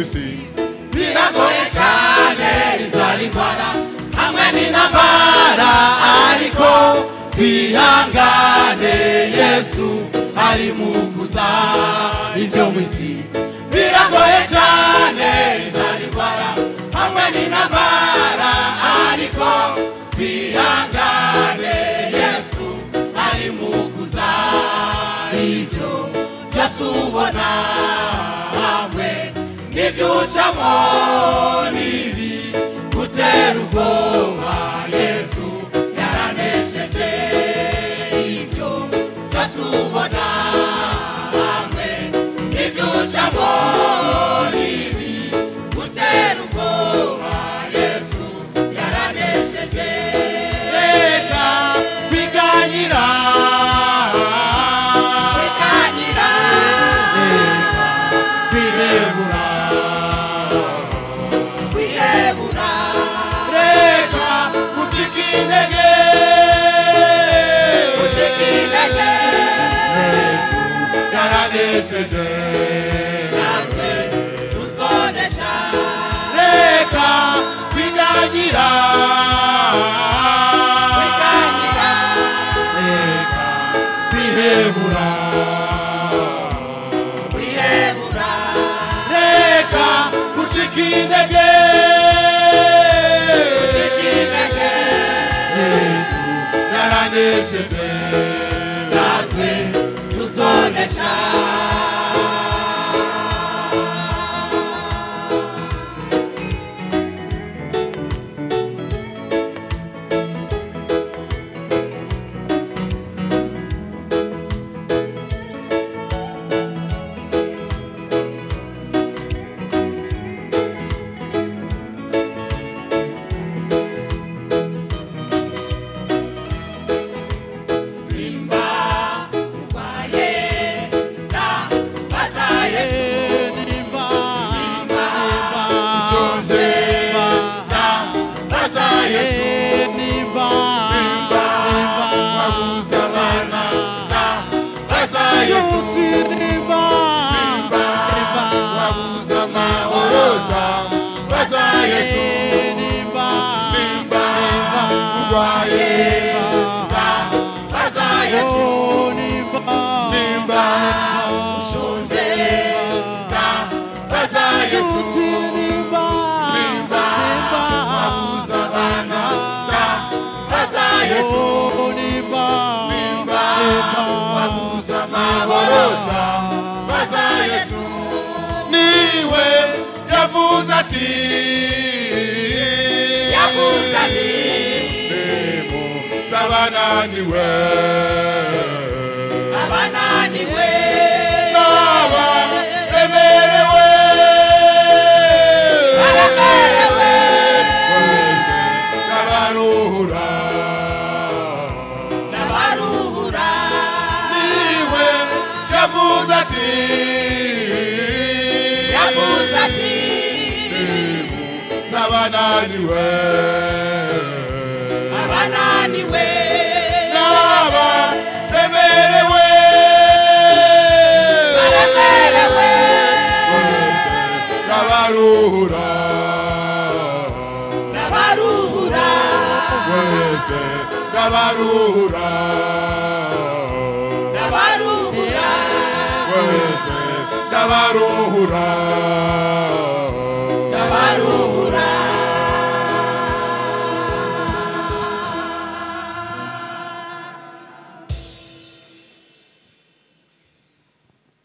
mw'isi biragoye cyane inzara indwara hamwe n'intambara ariko twihangane Yesu ari mu kuza ibyo mw'isi biragoye cyane inzara indwara hamwe n'intambara ariko twihangane Yesu ari mu kuza ibyo byose ubona hamwe n'ibyo ucamo nibi gutera ubwoba Yesu yaranesheje ibyo byose ubona hamwe n'ibyo ucamo nibi gutera ubwoba Yesu yaranesheje reka kwiganyira kwiganyira reka kwihebura kwihebura reka gucika intege gucika intege Yesu yaranesheje natwe tuzonesha reka kwiganyira kwiganyira reka kwihebura kwihebura reka gucika intege gucika intege Yesu yaranesheje natwe tuzonesha Nimba urwaye ndabaza Yesu nimba nimba ushonje ndabaza Yesu nimba nimba wabuze abana ndabaza Yesu nimba nimba wabuze amahoro ndabaza Yesu nimba nimba urwaye ndabaza Yesu nimba nimba ushonje ndabaza Yesu nimba nimba wabuze abana ndabaza Yesu nimba nimba wabuze amahoro ndabaza Yesu niwe yavuze ati yavuze ati nimuze abananiwe abananiwe n'abaremerewe baremerewe mwese n'abaruhura n'abaruhura niwe yavuze ati yavuze ati nimuze abananiwe abananiwe n'abaremerewe baremerewe mwese n'abaruhura n'abaruhura mwese n'abaruhura n'abaruhura mwese n'abaruhura.